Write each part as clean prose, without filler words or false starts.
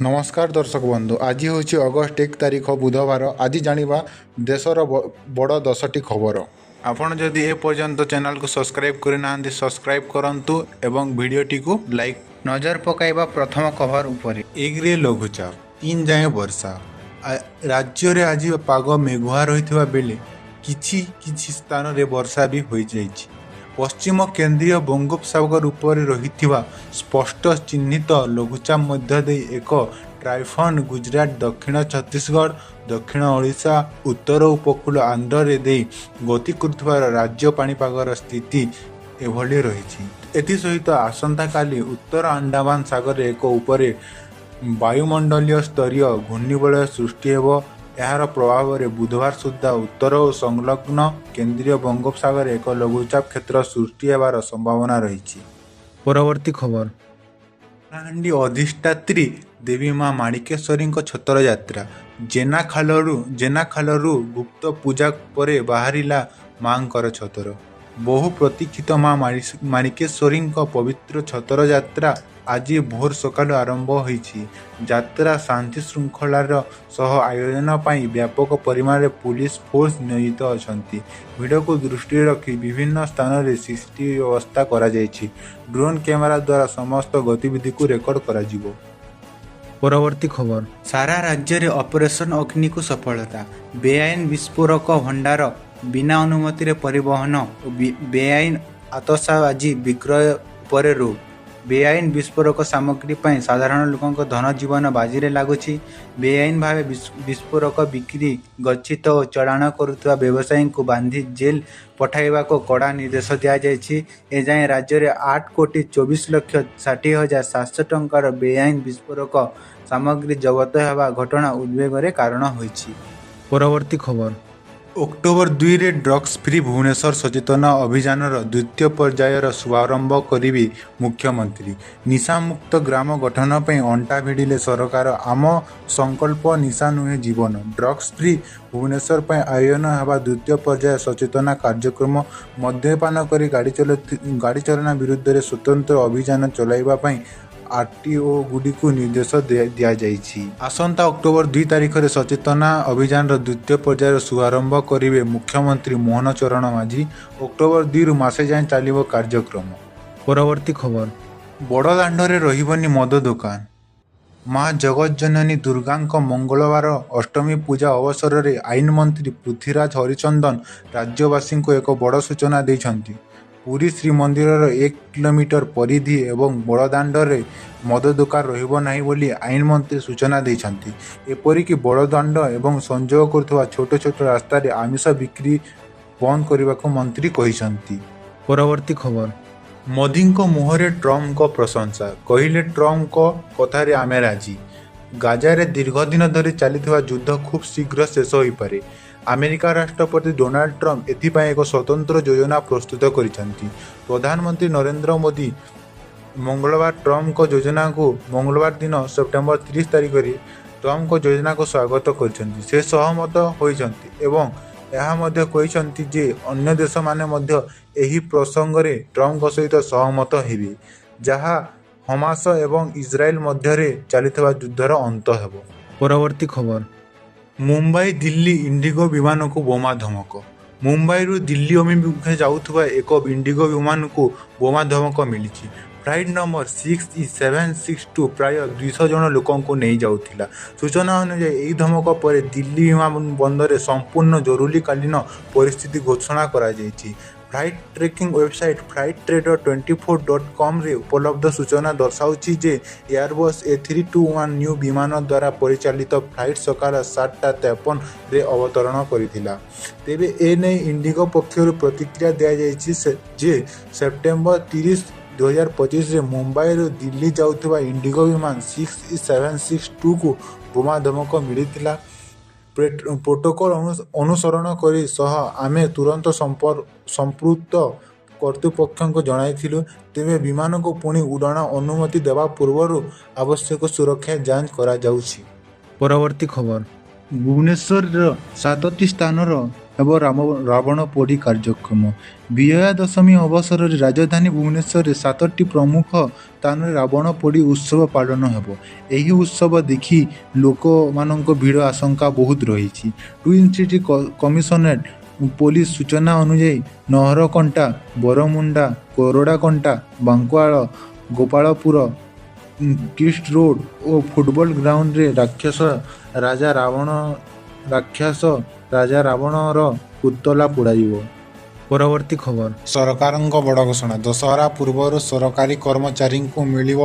ନମସ୍କାର ଦର୍ଶକ ବନ୍ଧୁ, ଆଜି ହେଉଛି ଅଗଷ୍ଟ 1 ତାରିଖ, ବୁଧବାର। ଆଜି ଜାଣିବା ଦେଶର ବଡ଼ 10ଟି ଖବର। ଆପଣ ଯଦି ଏ ପର୍ଯ୍ୟନ୍ତ ଚ୍ୟାନେଲକୁ ସବସ୍କ୍ରାଇବ୍ କରିନାହାନ୍ତି, ସବସ୍କ୍ରାଇବ୍ କରନ୍ତୁ ଏବଂ ଭିଡ଼ିଓଟିକୁ ଲାଇକ୍। ନଜର ପକାଇବା ପ୍ରଥମ ଖବର ଉପରେ। 1ରେ ଲଘୁଚାପ, 3 ଯାଏଁ ବର୍ଷା। ରାଜ୍ୟରେ ଆଜି ପାଗ ମେଘୁଆ ରହିଥିବା ବେଳେ କିଛି କିଛି ସ୍ଥାନରେ ବର୍ଷା ବି ହୋଇଯାଇଛି। ପଶ୍ଚିମ କେନ୍ଦ୍ରୀୟ ବଙ୍ଗୋପସାଗର ଉପରେ ରହିଥିବା ସ୍ପଷ୍ଟ ଚିହ୍ନିତ ଲଘୁଚାପ ମଧ୍ୟ ଦେଇ ଏକ ଟ୍ରାଇଫନ୍ ଗୁଜରାଟ, ଦକ୍ଷିଣ ଛତିଶଗଡ଼, ଦକ୍ଷିଣ ଓଡ଼ିଶା, ଉତ୍ତର ଉପକୂଳ ଆନ୍ଧ୍ରରେ ଦେଇ ଗତି କରୁଥିବାର ରାଜ୍ୟ ପାଣିପାଗର ସ୍ଥିତି ଏଭଳି ରହିଛି। ଏଥିସହିତ ଆସନ୍ତାକାଲି ଉତ୍ତର ଆଣ୍ଡାମାନ ସାଗରରେ ଏକ ଉପରେ ବାୟୁମଣ୍ଡଳୀୟ ସ୍ତରୀୟ ଘୂର୍ଣ୍ଣିବଳୟ ସୃଷ୍ଟି ହେବ। ଏହାର ପ୍ରଭାବରେ ବୁଧବାର ସୁଦ୍ଧା ଉତ୍ତର ଓ ସଂଲଗ୍ନ କେନ୍ଦ୍ରୀୟ ବଙ୍ଗୋପସାଗରରେ ଏକ ଲଘୁଚାପ କ୍ଷେତ୍ର ସୃଷ୍ଟି ହେବାର ସମ୍ଭାବନା ରହିଛି। ପରବର୍ତ୍ତୀ ଖବର। କଳାହାଣ୍ଡି ଅଧିଷ୍ଠାତ୍ରୀ ଦେବୀ ମା ମାଣିକେଶ୍ୱରୀଙ୍କ ଛତର ଯାତ୍ରା। ଜେନାଖାଲରୁ ଗୁପ୍ତ ପୂଜା ପରେ ବାହାରିଲା ମାଙ୍କର ଛତର। ବହୁ ପ୍ରତୀକ୍ଷିତ ମା ମାଣିକେଶ୍ୱରୀଙ୍କ ପବିତ୍ର ଛତର ଯାତ୍ରା ଆଜି ଭୋର ସକାଳୁ ଆରମ୍ଭ ହୋଇଛି। ଯାତ୍ରା ଶାନ୍ତିଶୃଙ୍ଖଳାର ସହ ଆୟୋଜନ ପାଇଁ ବ୍ୟାପକ ପରିମାଣରେ ପୁଲିସ ଫୋର୍ସ ନିୟୋଜିତ ଅଛନ୍ତି। ଭିଡ଼କୁ ଦୃଷ୍ଟିରେ ରଖି ବିଭିନ୍ନ ସ୍ଥାନରେ ସିସିଟିଭି ବ୍ୟବସ୍ଥା କରାଯାଇଛି। ଡ୍ରୋନ୍ କ୍ୟାମେରା ଦ୍ୱାରା ସମସ୍ତ ଗତିବିଧିକୁ ରେକର୍ଡ କରାଯିବ। ପରବର୍ତ୍ତୀ ଖବର। ସାରା ରାଜ୍ୟରେ ଅପରେସନ୍ ଅଗ୍ନିକୁ ସଫଳତା। ବେଆଇନ ବିସ୍ଫୋରକ ଭଣ୍ଡାର, ବିନା ଅନୁମତିରେ ପରିବହନ ଓ ବେଆଇନ ଆତସବାଜି ବିକ୍ରୟ ଉପରେ ରୋକ। ବେଆଇନ ବିସ୍ଫୋରକ ସାମଗ୍ରୀ ପାଇଁ ସାଧାରଣ ଲୋକଙ୍କ ଧନଜୀବନ ବାଜିରେ ଲାଗୁଛି। ବେଆଇନ ଭାବେ ବିସ୍ଫୋରକ ବିକ୍ରି, ଗଚ୍ଛିତ ଓ ଚାଲାଣ କରୁଥିବା ବ୍ୟବସାୟୀଙ୍କୁ ବାନ୍ଧି ଜେଲ ପଠାଇବାକୁ କଡ଼ା ନିର୍ଦ୍ଦେଶ ଦିଆଯାଇଛି। ଏଯାଏଁ ରାଜ୍ୟରେ 8 କୋଟି 24 ଲକ୍ଷ 60 ହଜାର 700 ଟଙ୍କାର ବେଆଇନ ବିସ୍ଫୋରକ ସାମଗ୍ରୀ ଜବତ ହେବା ଘଟଣା ଉଦ୍ବେଗର କାରଣ ହୋଇଛି। ପରବର୍ତ୍ତୀ ଖବର। ଅକ୍ଟୋବର 2ରେ ଡ୍ରଗ୍ସ ଫ୍ରି ଭୁବନେଶ୍ୱର ସଚେତନ ଅଭିଯାନର ଦ୍ୱିତୀୟ ପର୍ଯ୍ୟାୟର ଶୁଭାରମ୍ଭ କରିବେ ମୁଖ୍ୟମନ୍ତ୍ରୀ। ନିଶାମୁକ୍ତ ଗ୍ରାମ ଗଠନ ପାଇଁ ଅଣ୍ଟା ଭିଡ଼ିଲେ ସରକାର। ଆମ ସଂକଳ୍ପ, ନିଶା ନୁହେଁ ଜୀବନ। ଡ୍ରଗ୍ସ ଫ୍ରି ଭୁବନେଶ୍ୱର ପାଇଁ ଆୟୋଜନ ହେବ ଦ୍ୱିତୀୟ ପର୍ଯ୍ୟାୟ ସଚେତନା କାର୍ଯ୍ୟକ୍ରମ। ମଦ୍ୟପାନ କରି ଗାଡ଼ି ଚାଳନା ବିରୁଦ୍ଧରେ ସ୍ୱତନ୍ତ୍ର ଅଭିଯାନ ଚଳାଇବା ପାଇଁ ଆରଟିଓଗୁଡ଼ିକୁ ନିର୍ଦ୍ଦେଶ ଦିଆଯାଇଛି। ଆସନ୍ତା ଅକ୍ଟୋବର 2 ତାରିଖରେ ସଚେତନା ଅଭିଯାନର ଦ୍ୱିତୀୟ ପର୍ଯ୍ୟାୟର ଶୁଭାରମ୍ଭ କରିବେ ମୁଖ୍ୟମନ୍ତ୍ରୀ ମୋହନ ଚରଣ ମାଝୀ। ଅକ୍ଟୋବର 2ରୁ ମାସେ ଯାଏଁ ଚାଲିବ କାର୍ଯ୍ୟକ୍ରମ। ପରବର୍ତ୍ତୀ ଖବର। ବଡ଼ଦାଣ୍ଡରେ ରହିବନି ମଦ ଦୋକାନ। ମା ଜଗଜ୍ଜନନୀ ଦୁର୍ଗାଙ୍କ ମଙ୍ଗଳବାର ଅଷ୍ଟମୀ ପୂଜା ଅବସରରେ ଆଇନମନ୍ତ୍ରୀ ପୃଥ୍ୱୀରାଜ ହରିଚନ୍ଦନ ରାଜ୍ୟବାସୀଙ୍କୁ ଏକ ବଡ଼ ସୂଚନା ଦେଇଛନ୍ତି। ପୁରୀ ଶ୍ରୀମନ୍ଦିରର 1 କିଲୋମିଟର ପରିଧି ଏବଂ ବଡ଼ଦାଣ୍ଡରେ ମଦ ଦୋକାନ ରହିବ ନାହିଁ ବୋଲି ଆଇନମନ୍ତ୍ରୀ ସୂଚନା ଦେଇଛନ୍ତି। ଏପରିକି ବଡ଼ଦାଣ୍ଡ ଏବଂ ସଂଯୋଗ କରୁଥିବା ଛୋଟ ଛୋଟ ରାସ୍ତାରେ ଆମିଷ ବିକ୍ରି ବନ୍ଦ କରିବାକୁ ମନ୍ତ୍ରୀ କହିଛନ୍ତି। ପରବର୍ତ୍ତୀ ଖବର। ମୋଦିଙ୍କ ମୁହଁରେ ଟ୍ରମ୍ପଙ୍କ ପ୍ରଶଂସା, କହିଲେ ଟ୍ରମ୍ପଙ୍କ କଥାରେ ଆମେ ରାଜି। ଗାଜାରେ ଦୀର୍ଘଦିନ ଧରି ଚାଲିଥିବା ଯୁଦ୍ଧ ଖୁବ୍ ଶୀଘ୍ର ଶେଷ ହୋଇପାରେ। ଆମେରିକା ରାଷ୍ଟ୍ରପତି ଡୋନାଲ୍ଡ ଟ୍ରମ୍ପ ଏଥିପାଇଁ ଏକ ସ୍ୱତନ୍ତ୍ର ଯୋଜନା ପ୍ରସ୍ତୁତ କରିଛନ୍ତି। ପ୍ରଧାନମନ୍ତ୍ରୀ ନରେନ୍ଦ୍ର ମୋଦି ମଙ୍ଗଳବାର ଟ୍ରମ୍ପଙ୍କ ଯୋଜନାକୁ ମଙ୍ଗଳବାର ଦିନ ସେପ୍ଟେମ୍ବର 30 ତାରିଖରେ ଟ୍ରମ୍ପଙ୍କ ଯୋଜନାକୁ ସ୍ୱାଗତ କରିଛନ୍ତି। ସେ ସହମତ ହୋଇଛନ୍ତି ଏବଂ ଏହା ମଧ୍ୟ କହିଛନ୍ତି ଯେ ଅନ୍ୟ ଦେଶମାନେ ମଧ୍ୟ ଏହି ପ୍ରସଙ୍ଗରେ ଟ୍ରମ୍ପଙ୍କ ସହିତ ସହମତ ହେବେ, ଯାହା ହମାସ ଏବଂ ଇସ୍ରାଏଲ ମଧ୍ୟରେ ଚାଲିଥିବା ଯୁଦ୍ଧର ଅନ୍ତ ହେବ। ପରବର୍ତ୍ତୀ ଖବର। ମୁମ୍ବାଇ ଦିଲ୍ଲୀ ଇଣ୍ଡିଗୋ ବିମାନକୁ ବୋମା ଧମକ। ମୁମ୍ବାଇରୁ ଦିଲ୍ଲୀ ଅଭିମୁଖେ ଯାଉଥିବା ଏକ ଇଣ୍ଡିଗୋ ବିମାନକୁ ବୋମା ଧମକ ମିଳିଛି। ଫ୍ଲାଇଟ୍ ନମ୍ବର 6E762 ପ୍ରାୟ 200 ଜଣ ଲୋକଙ୍କୁ ନେଇ ଯାଉଥିଲା। ସୂଚନା ଅନୁଯାୟୀ, ଏହି ଧମକ ପରେ ଦିଲ୍ଲୀ ବିମାନ ବନ୍ଦରରେ ସମ୍ପୂର୍ଣ୍ଣ ଜରୁରୀକାଳୀନ ପରିସ୍ଥିତି ଘୋଷଣା କରାଯାଇଛି। Flight tracking website flight radar 24.କମ୍ରେ ଉପଲବ୍ଧ ସୂଚନା ଦର୍ଶାଉଛି ଯେ ଏୟାରବସ୍ A321neo ବିମାନ ଦ୍ୱାରା ପରିଚାଳିତ ଫ୍ଲାଇଟ୍ ସକାଳ 7:53ରେ ଅବତରଣ କରିଥିଲା। ତେବେ ଏନେଇ ଇଣ୍ଡିଗୋ ପକ୍ଷରୁ ପ୍ରତିକ୍ରିୟା ଦିଆଯାଇଛି ଯେ ସେପ୍ଟେମ୍ବର 30, 2025ରେ ମୁମ୍ବାଇରୁ ଦିଲ୍ଲୀ ଯାଉଥିବା ଇଣ୍ଡିଗୋ ବିମାନ 6E762କୁ ବୋମା ଧମକ ମିଳିଥିଲା। ପ୍ରୋଟୋକଲ ଅନୁସରଣ କରି ସହ ଆମେ ତୁରନ୍ତ ସମ୍ପୃକ୍ତ କର୍ତ୍ତୃପକ୍ଷଙ୍କୁ ଜଣାଇଥିଲୁ। ତେବେ ବିମାନକୁ ପୁଣି ଉଡ଼ାଣ ଅନୁମତି ଦେବା ପୂର୍ବରୁ ଆବଶ୍ୟକ ସୁରକ୍ଷା ଯାଞ୍ଚ କରାଯାଉଛି। ପରବର୍ତ୍ତୀ ଖବର। ଭୁବନେଶ୍ୱରର ସାତଟି ସ୍ଥାନର ହେବ ରାବଣ ପୋଡ଼ି କାର୍ଯ୍ୟକ୍ରମ। ବିଜୟା ଦଶମୀ ଅବସରରେ ରାଜଧାନୀ ଭୁବନେଶ୍ୱରରେ 7ଟି ପ୍ରମୁଖ ସ୍ଥାନରେ ରାବଣ ପୋଡ଼ି ଉତ୍ସବ ପାଳନ ହେବ। ଏହି ଉତ୍ସବ ଦେଖି ଲୋକମାନଙ୍କ ଭିଡ଼ ଆଶଙ୍କା ବହୁତ ରହିଛି। ଟୁଇନ୍ ସିଟି କମିଶନରେଟ୍ ପୋଲିସ ସୂଚନା ଅନୁଯାୟୀ ନହରକଣ୍ଟା, ବରମୁଣ୍ଡା, କୋରଡ଼ାକଣ୍ଟା, ବାଙ୍କୁଆଳ, ଗୋପାଳପୁର, କିଷ୍ଟ ରୋଡ୍ ଓ ଫୁଟବଲ ଗ୍ରାଉଣ୍ଡରେ ରାକ୍ଷସ ରାଜା ରାବଣର ପୁତଳା ପୋଡ଼ାଯିବ। ପରବର୍ତ୍ତୀ ଖବର। ସରକାରଙ୍କ ବଡ଼ ଘୋଷଣା, ଦଶହରା ପୂର୍ବରୁ ସରକାରୀ କର୍ମଚାରୀଙ୍କୁ ମିଳିବ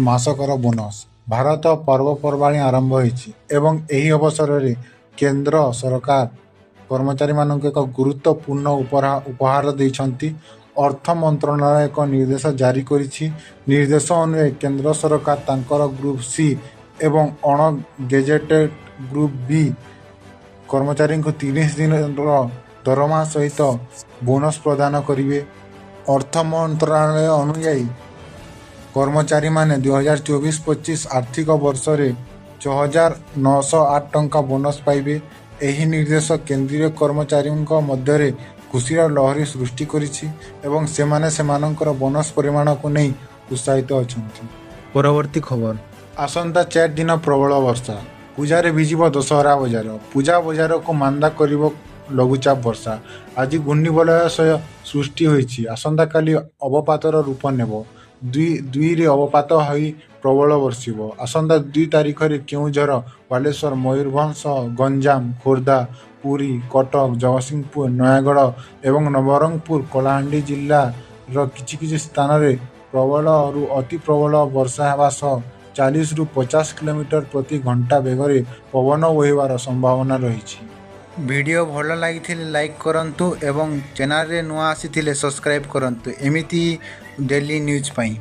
ମାସକର ବୋନସ୍। ଭାରତ ପର୍ବପର୍ବାଣି ଆରମ୍ଭ ହୋଇଛି ଏବଂ ଏହି ଅବସରରେ କେନ୍ଦ୍ର ସରକାର କର୍ମଚାରୀମାନଙ୍କୁ ଏକ ଗୁରୁତ୍ୱପୂର୍ଣ୍ଣ ଉପହାର ଦେଇଛନ୍ତି। ଅର୍ଥ ମନ୍ତ୍ରଣାଳୟ ଏକ ନିର୍ଦ୍ଦେଶ ଜାରି କରିଛି। ନିର୍ଦ୍ଦେଶ ଅନୁଯାୟୀ କେନ୍ଦ୍ର ସରକାର ତାଙ୍କର ଗ୍ରୁପ୍ ସି ଏବଂ ଅଣ ଗେଜେଟେଡ୍ ଗ୍ରୁପ୍ ବି କର୍ମଚାରୀଙ୍କୁ 30 ଦିନର ଦରମା ସହିତ ବୋନସ୍ ପ୍ରଦାନ କରିବେ। ଅର୍ଥ ମନ୍ତ୍ରଣାଳୟ ଅନୁଯାୟୀ କର୍ମଚାରୀମାନେ 2024-25 ଆର୍ଥିକ ବର୍ଷରେ 6908 ଟଙ୍କା ବୋନସ୍ ପାଇବେ। ଏହି ନିର୍ଦ୍ଦେଶ କେନ୍ଦ୍ରୀୟ କର୍ମଚାରୀଙ୍କ ମଧ୍ୟରେ ଖୁସିର ଲହରୀ ସୃଷ୍ଟି କରିଛି ଏବଂ ସେମାନେ ସେମାନଙ୍କର ବୋନସ୍ ପରିମାଣକୁ ନେଇ ଉତ୍ସାହିତ ଅଛନ୍ତି। ପରବର୍ତ୍ତୀ ଖବର। ଆସନ୍ତା 4 ଦିନ ପ୍ରବଳ ବର୍ଷା, ପୂଜାରେ ଭିଜିବ ଦଶହରା ବଜାର। ପୂଜା ବଜାରକୁ ମାନ୍ଦା କରିବ ଲଘୁଚାପ ବର୍ଷା। ଆଜି ଘୂର୍ଣ୍ଣିବଳୟ ସୃଷ୍ଟି ହୋଇଛି, ଆସନ୍ତାକାଲି ଅବପାତର ରୂପ ନେବ। 2 2ରେ ଅବପାତ ହୋଇ ପ୍ରବଳ ବର୍ଷିବ। ଆସନ୍ତା 2 ତାରିଖରେ କେଉଁଝର, ବାଲେଶ୍ୱର, ମୟୂରଭଞ୍ଜ ସହ ଗଞ୍ଜାମ, ଖୋର୍ଦ୍ଧା, ପୁରୀ, କଟକ, ଜଗତସିଂହପୁର, ନୟାଗଡ଼ ଏବଂ ନବରଙ୍ଗପୁର, କଳାହାଣ୍ଡି ଜିଲ୍ଲାର କିଛି କିଛି ସ୍ଥାନରେ ପ୍ରବଳରୁ ଅତି ପ୍ରବଳ ବର୍ଷା ହେବା ସହ 40ରୁ 50 କିଲୋମିଟର ପ୍ରତି ଘଣ୍ଟା ବେଗରେ ପବନ ବହିବାର ସମ୍ଭାବନା ରହିଛି। ଭିଡ଼ିଓ ଭଲ ଲାଗିଥିଲେ ଲାଇକ୍ କରନ୍ତୁ ଏବଂ ଚ୍ୟାନେଲରେ ନୂଆ ଆସିଥିଲେ ସବସ୍କ୍ରାଇବ୍ କରନ୍ତୁ ଏମିତି ଡେଲି ନ୍ୟୁଜ୍ ପାଇଁ।